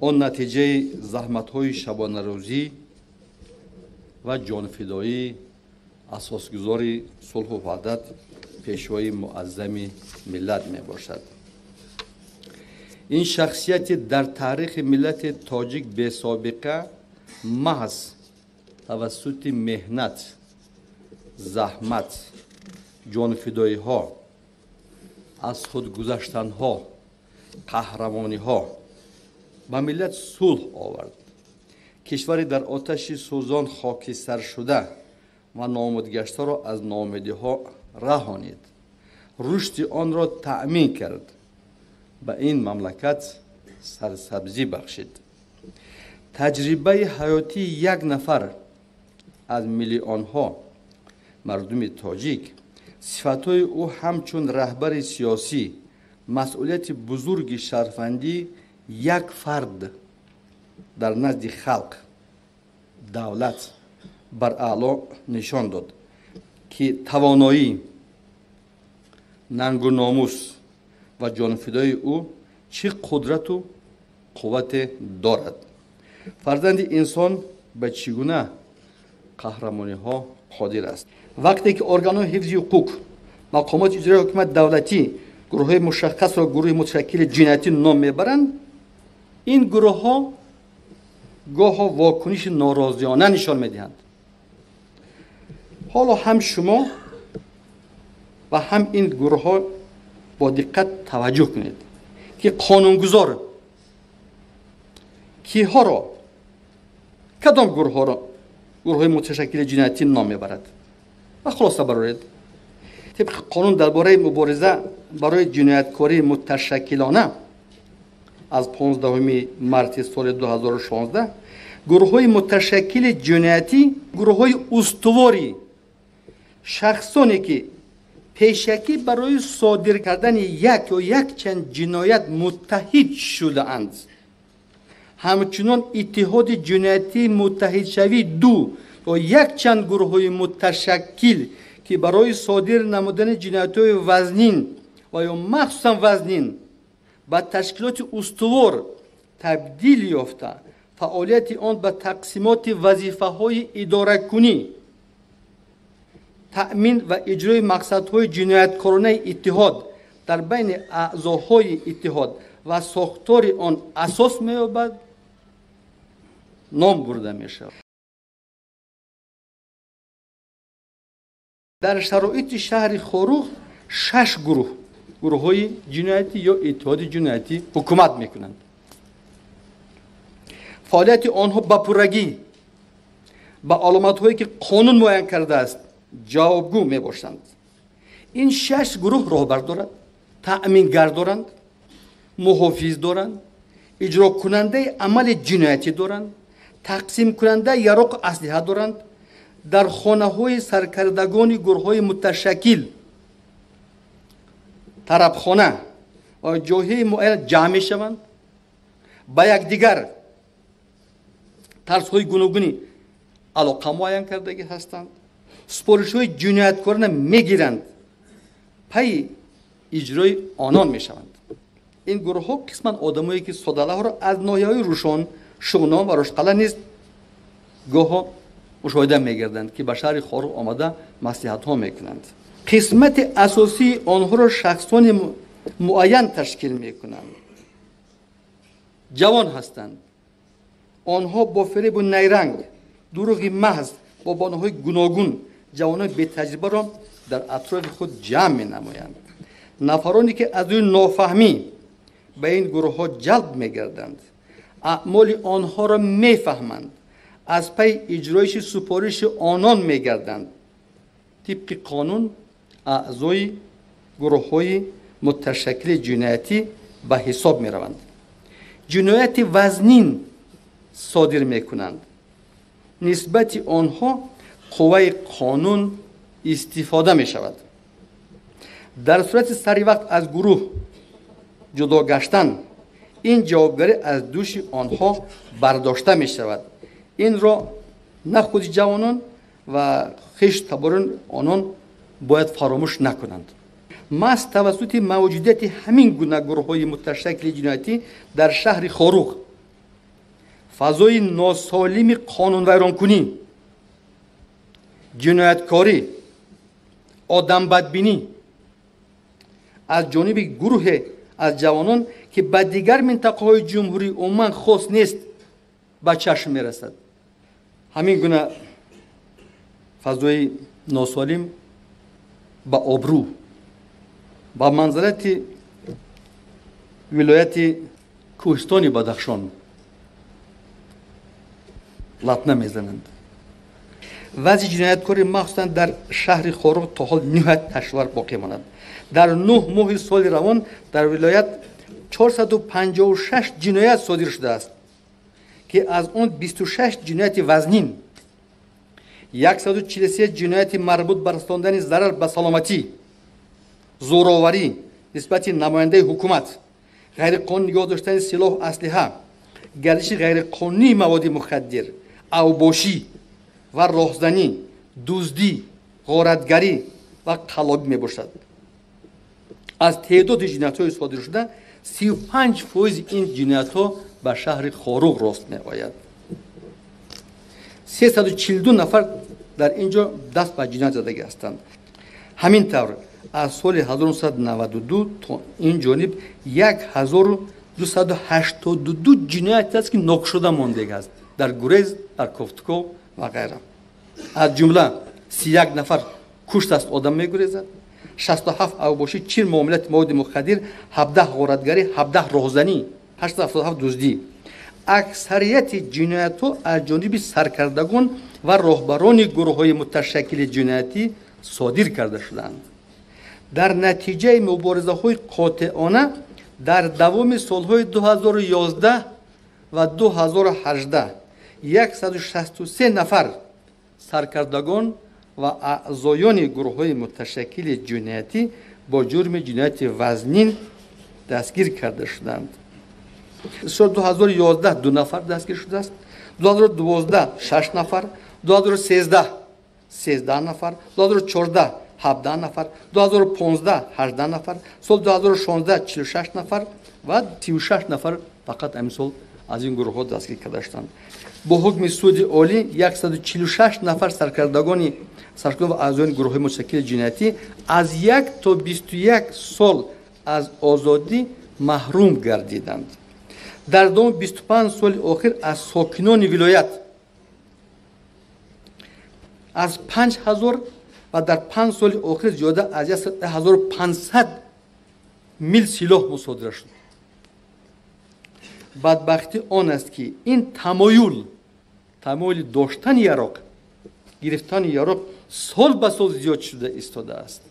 Он натиҷаи заҳматҳои шабонарӯзӣ ва ҷонфидоии асосгузори сулҳу ваҳдат, пешвои муаззами миллат мебошад. Ин шахсияти дар таърихи миллати тоҷик бесобиқа маҳз тавассути меҳнат, заҳмат, ҷонфидоиҳо, аз худгузаштанҳо, қаҳрамониҳо ба миллат сулҳ овард. Кишвари дар оташи сӯзон хокистар шуда ва номудгаштаро аз ноумедиҳо раҳонид, рушди онро таъмин кард, ба ин мамлакат сарсабзӣ бахшид. Таҷрибаи ҳаётии як нафар аз миллионҳо мардуми тоҷик, сифатҳои ӯ ҳамчун раҳбари сиёсӣ, масъулияти бузурги шарфандӣ як фард дар назди халқ, давлат бар аъло нишон дод, ки тавоноӣ, нангу номус ва ҷонфидои ӯ чӣ қудрату қуввате дорад. Фарзанди инсон ба чӣ гуна қаҳрамониҳо қодир аст. Вақте ки органҳои ҳифзи ҳуқуқ, мақомоти иҷроии ҳукумати давлатӣ гурӯҳҳои мушаххасро гурӯҳи муташаккили ҷиноятӣ ном мебаранд, ин гурӯҳҳо гоҳо вокуниши норозиёна нишон медиҳанд. Ҳоло ҳам шумо ва ҳам ин гурӯҳҳо бо диққат таваҷҷӯҳ кунед, ки қонунгузор киҳоро, кадом гурӯҳҳоро гурӯҳҳои муташаккили ҷиноятӣ ном мебарад ва хулоса бароред. Тибқи қонун дар бораи мубориза барои ҷинояткории муташаккилона аз 15 марти соли 2016, гурӯҳҳои муташаккили ҷиноятӣ гурӯҳҳои устувори шахсоне, ки пешакӣ барои содир кардани як ё якчанд ҷиноят муттаҳид шудаанд, ҳамчунон иттиҳоди ҷиноятии муттаҳидшавии ду ё якчанд гурӯҳҳои муташаккил, ки барои содир намудани ҷиноятҳои вазнин ва ё махсусан вазнин ба ташкилоти устувор табдил ёфта, фаъолияти он ба тақсимоти вазифаҳои идоракунӣ, таъмин ва иҷрои мақсадҳои ҷинояткоронаи иттиҳод дар байни аъзоҳои иттиҳод ва сохтори он асос меёбад, ном бурда мешавад. Дар шароити шаҳри Хоруғ шаш гурӯҳ, гурӯҳҳои ҷиноятӣ ё иттиҳоди ҷиноятӣ ҳукумат мекунанд. Фаъолияти онҳо ба пуррагӣ ба аломатҳое, ки қонун муайян кардааст, ҷавобгӯ мебошанд. Ин шаш гурӯҳ роҳбар дорад, таъмингар доранд, муҳофиз доранд, иҷрокунандаи амали ҷиноятӣ доранд, тақсимкунандаи яроқу аслиҳа доранд. Дар хонаҳои саркардагони гурӯҳҳои муташаккил тарабхона ва ҷойҳои муайян ҷамъ мешаванд, ба якдигар тарзҳои гуногуни алоқа муайян кардагӣ ҳастанд, супоришҳои ҷинояткорона мегиранд, пайи иҷрои онон мешаванд. Ин гурӯҳҳо қисман одамое, ки содалаҳоро аз ноҳияҳои Рушон, Шуғнон ва Рӯшқалъа низ гоҳо мушоҳида мегарданд, ки ба шаҳри Хоруғ омада маслиҳатҳо мекунанд. Қисмати асосии онҳоро шахсони муайян ташкил мекунанд, ҷавон ҳастанд. Онҳо бо фиребу найранг, дурӯғи маҳз, бо баҳонаҳои гуногун ҷавонони бетаҷрибаро дар атрофи худ ҷамъ менамоянд. Нафароне, ки аз рӯи нофаҳмӣ ба ин гурӯҳҳо ҷалб мегарданд, аъмоли онҳоро мефаҳманд, аз пайи иҷроиши супориши онон мегарданд, тибқи қонун аъзои гурӯҳҳои муташаккили ҷиноятӣ ба ҳисоб мераванд, ҷинояти вазнин содир мекунанд. Нисбати онҳо қувваи қонун истифода мешавад. Дар сурати сари вақт аз гурӯҳ ҷудо гаштан, ин ҷавобгарӣ аз дӯши онҳо бардошта мешавад. Инро на худи ҷавонон ва хеш таборон онон бояд фаромӯш накунанд. Маҳз тавассути мавҷудияти ҳамин гуна гурӯҳҳои муташаккили ҷиноятӣ дар шаҳри Хоруғ Фазои носолими қонунвайронкунӣ, ҷинояткорӣ, одамбадбинӣ аз ҷониби гурӯҳе аз ҷавонон, ки ба дигар минтақаҳои ҷумҳурӣ умуман хос нест, ба чашм мерасад. Ҳамин гуна фазои носолим ба обрӯ, ба манзалати вилояти кӯҳистони Бадахшон латна мезананд. Вазъи ҷинояткорӣ махсусан дар шаҳри Хоруғ то ҳол ниҳоят ташвишовар боқӣ монад. Дар 9 моҳи соли равон дар вилоят 456 ҷиноят содир шудааст, ки аз он 26 ҷинояти вазнин, 143 ҷинояти марбут ба расондани зарар ба саломатӣ, зӯроварӣ нисбати намояндаи ҳукумат, ғайриқонунӣ нигоҳ доштани силоҳу аслиҳа, гардиши ғайриқонунии маводи мухаддир, авбошӣ ва роҳзанӣ, дуздӣ, ғоратгарӣ ва қаллобӣ мебошад. Аз теъдоди ҷиноятҳои содиршуда 35% ин ҷиноятҳо ба шаҳри Хоруғ рост меояд. 342 нафар дар ин ҷо даст ба ҷиноят задагӣ ҳастанд. Ҳамин тавр аз соли 1992 то ин ҷониб 1282 ҷиноят аст, ки нокушода мондагӣ аст дар гурез, дар кофтуков ва ғайра. Аз ҷумла 31 нафар кушт аст одам мегурезад, 67 авбошӣ, 40 муомилати маводи мухаддир, 17 ғоратгарӣ, 17 роҳзанӣ, 877 дуздӣ. Аксарияти ҷиноятҳо аз ҷониби саркардагон ва роҳбарони гурӯҳҳои муташаккили ҷиноятӣ содир карда шуданд. Дар натиҷаи муборизаҳои қотеона дар давоми солҳои 2011 ва 2018 163 нафар саркардагон ва аъзоёни гурӯҳҳои муташаккили ҷиноятӣ бо ҷурми ҷинояти вазнин дастгир карда шуданд. Соли 2011 2 нафар дастгир шудааст, 2012 6 нафар, 2013 13 нафар, 2014 17 нафар, 2015 18 нафар, соли 2016 46 нафар ва 36 нафар фақат ҳамин сол аз ин гурӯҳҳо дастгир карда шуданд. Бо ҳукми суди олӣ 146 нафар саркардагони саркардагон ва аъзоёни гурӯҳҳои муташаккили ҷиноятӣ аз 1 то 21 сол аз озодӣ маҳрум гардиданд. Дар давоми 25 соли охир аз сокинони вилоят аз 5000 ва дар 5 соли охир зиёда аз 1500 мил силоҳ мусодира шуд. Бадбахтӣ он аст, ки ин тамоюли доштани яроқ, гирифтани яроқ сол ба сол зиёд шуда истодааст.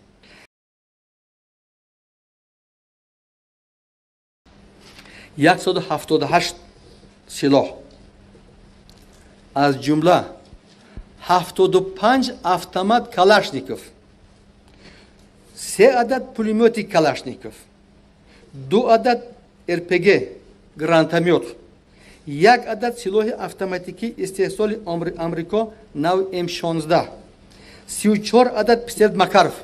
178 силоҳ, аз ҷумла 75 автомат Калашников, 3 адад пулемёти Калашников, 2 адад РПГ гранатомёт, 1 адад силоҳи автоматикӣ истеҳсоли Амрико нав М16, 34 адад пистолет Макаров,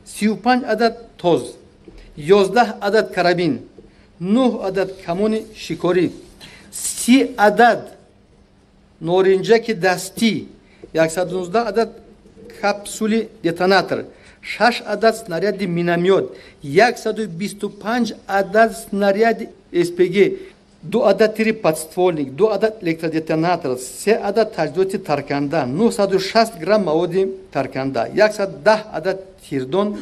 35 адад тоз, 11 адад карабин, 9 адад камони шикорӣ, 30 адад норинҷаки дастӣ, 119 адад капсули детонатор, 6 адад снаряди миномёт, 125 адад снаряди СПГ, 2 адад тири подствольник, 2 адад электродетонатор, 3 адад таҷҳизоти тарканда, 960 грамм маводи тарканда, 110 адад тирдон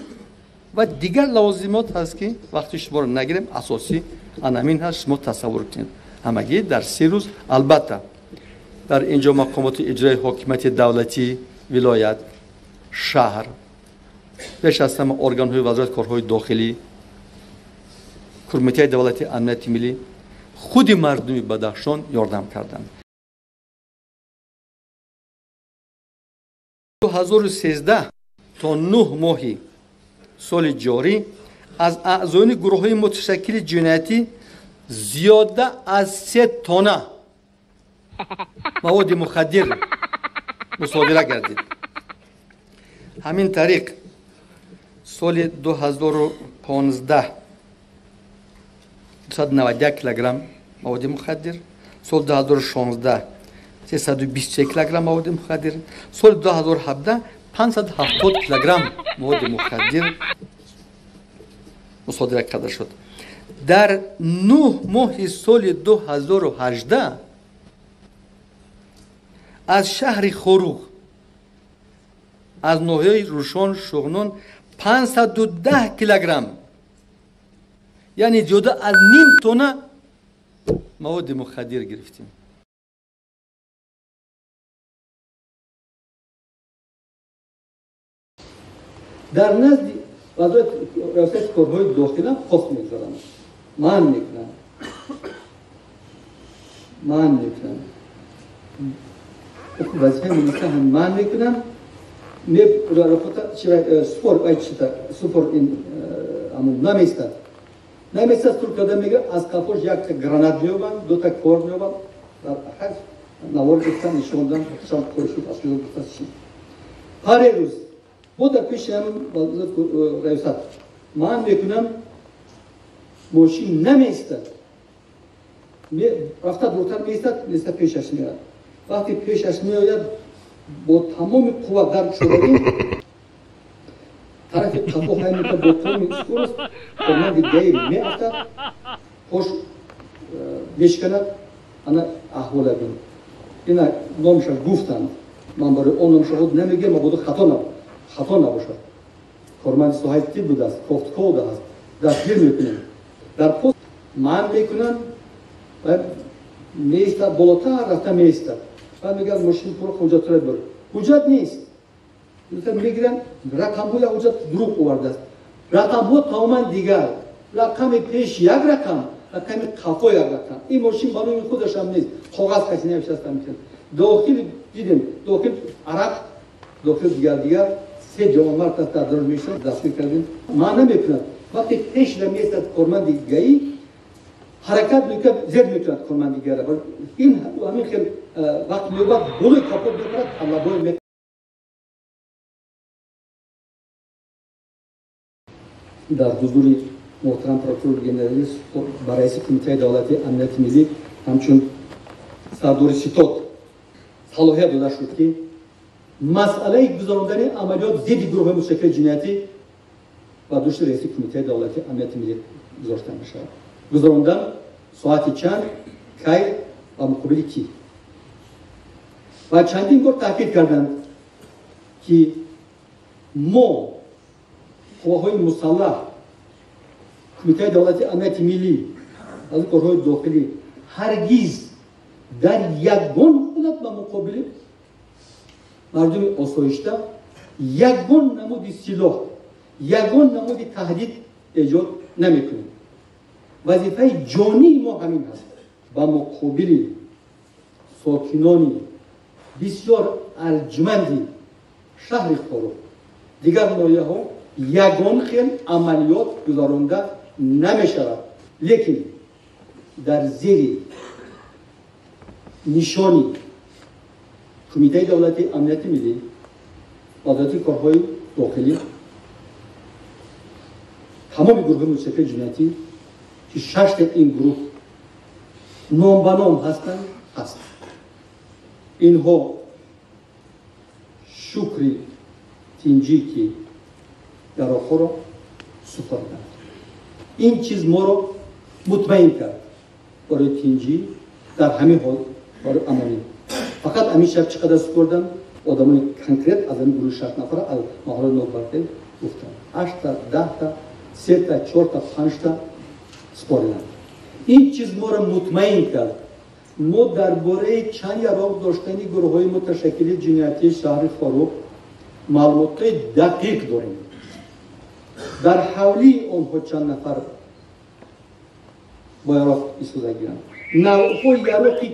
ва дигар лавозимот ҳаст, ки вақти шуморо нагирем, асосӣ анамин ҳаст, шумо тасаввур кунед. Ҳамагӣ дар 3 рӯз. Албатта дар ин ҷо мақомоти иҷрои ҳокимияти давлатӣ, вилоят, шаҳр, пеш аз ҳама органҳои вазорати корҳои дохилӣ, Кумитаи давлатии амнияти миллӣ, худи мардуми Бадахшон ёрдам карданд. 2013 то 9 моҳи соли ҷорӣ аз аъзоёни гурӯҳҳои муташаккили ҷиноятӣ зиёда аз 3 тонна маводи мухаддир мусодира гардид. Ҳамин тариқ соли 2015 291 килограмм маводи мухаддир, Соли 2016 323 килограмм маводи мухаддир, соли 2017 570 килограмм маводи мухаддир мусодира карда шуд. Дар 9 моҳи соли 2018 аз шаҳри Хоруғ, аз ноҳияи Рушон, Шуғнон 510 килограмм, яъне зиёда аз ним тонна маводи мухаддир гирифтем. Дар назди вазорати раёсати корҳои дохила пост мегузоранд, манъ мекунанд, манъ мекунанд. Вазифаи милиса ҳам манъ мекунанд. Супор намеистад, намеистад. Тур карда мегирад, аз қафош якта гранат меёбанд, дута кор меёбанд. Навор гирифтан, нишондан, шам қоишуд, аз куҷо гирифтаст чи. Ҳар рӯз бо дар пеши ҳамин раёсат манъ мекунам, мошин намеистад. Рафта дуртар меистад, неста пешаш меояд. Вақте пешаш меояд, бо тамоми қувва дар шудагӣ тарафи қафо ҳай мекунад, бо тамоми скорость корманди ГАИ меафтад, пош мешиканад. Ана аҳвола бин. Ина номша гуфтанд, ман барои он номша худ намегӯям, мабодо хато набошад. Корманди соҳаи тиб будааст, кофтков будааст, дастгир мекунем. Дар пост манъ мекунанд ва меистад, болотар рафта меистад. Баъд мегӯянд, мошин пур, ҳуҷҷатҳоро бир. Ҳуҷҷат нест. Мегиранд, рақамҳои ҳуҷҷат дурӯғ овардааст. Рақамҳо тамоман дигар. Рақами пеш як рақам, рақами қафо як рақам. Ин мошин ба номи худашам нест. Коғаз каси навиштааст. Дохил дидем, дохил арақ, дохил дигар дигар. Се ҷавонмард аст, дар дарун мешинад, дастгир кардем. Манъ намекунад. Вақте пеш меистад корманди ГАИ, ҳаракат мекунад, зер мекунад корманди ГАИ. Ин ҳамин хел вақт меёбад, болои капот мекунад, талабои дар ҳузури муҳтарам прокурори генералӣ ба раиси Кумитаи давлатии амнияти миллӣ ҳамчун сардори ситод салоҳият дода шуд, ки масъалаи гузарондани амалиёт зидди гурӯҳҳои мустақили ҷиноятӣ ба дӯши раиси Кумитаи давлатии амнияти миллӣ гузошта мешавад. Гузарондан соати чанд, кай ва муқобили кӣ. Ва чандин бор таъкид карданд, ки мо қувваҳои мусаллаҳ, Кумитаи давлатии амнияти миллӣ, аз корҳои дохилӣ ҳаргиз дар ягон ҳолат ба муқобили мардуми осоишта ягон намуди силоҳ, ягон намуди таҳдид эҷод намекунем. Вазифаи ҷонии мо ҳамин аст. Ба муқобили сокинони бисёр арҷманди шаҳри Хоруғ, дигар ноҳияҳо ягон хел амалиёт гузаронда намешавад. Лекин дар зери нишони Кумитаи давлатии амнияти миллӣ, вазорати корҳои дохилӣ, тамоми гурӯҳҳои мустақили ҷиноятӣ, ки шашта ин гурӯҳ ном ба ном ҳастанд, ҳаст. Инҳо шукри тинҷӣ, ки яроқҳоро супориданд. Ин чиз моро мутмаин кард барои тинҷӣ дар ҳамин ҳол, барои амонӣ. Фақат ҳамин шаб чӣ қадар супорданд, одамони конкрет аз ҳамин гурӯҳи 6 нафара аз маҳаллаи Нобарте гуфтанд. 8та, 10та, 3та, 4та, 5та супориданд. Ин чиз моро мутмаин кард. Мо дар бораи чанд яроқ доштани гурӯҳҳои муташаккили ҷиноятии шаҳри Хоруғ маълумотҳои дақиқ дорем. Дар ҳавлии онҳо чанд нафар бо яроқ истифода гиранд, навъҳои яроқи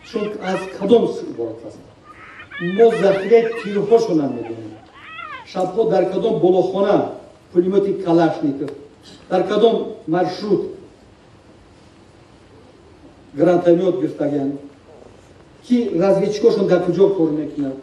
чун аз кадом иборат аст. Мо захираи тирҳошонам медонем. Шабҳо дар кадом болохона пулемёти Калашников, дар кадом маршрут гранатомёт гирифтагианд, ки разведчикошон дар куҷо кор мекунад.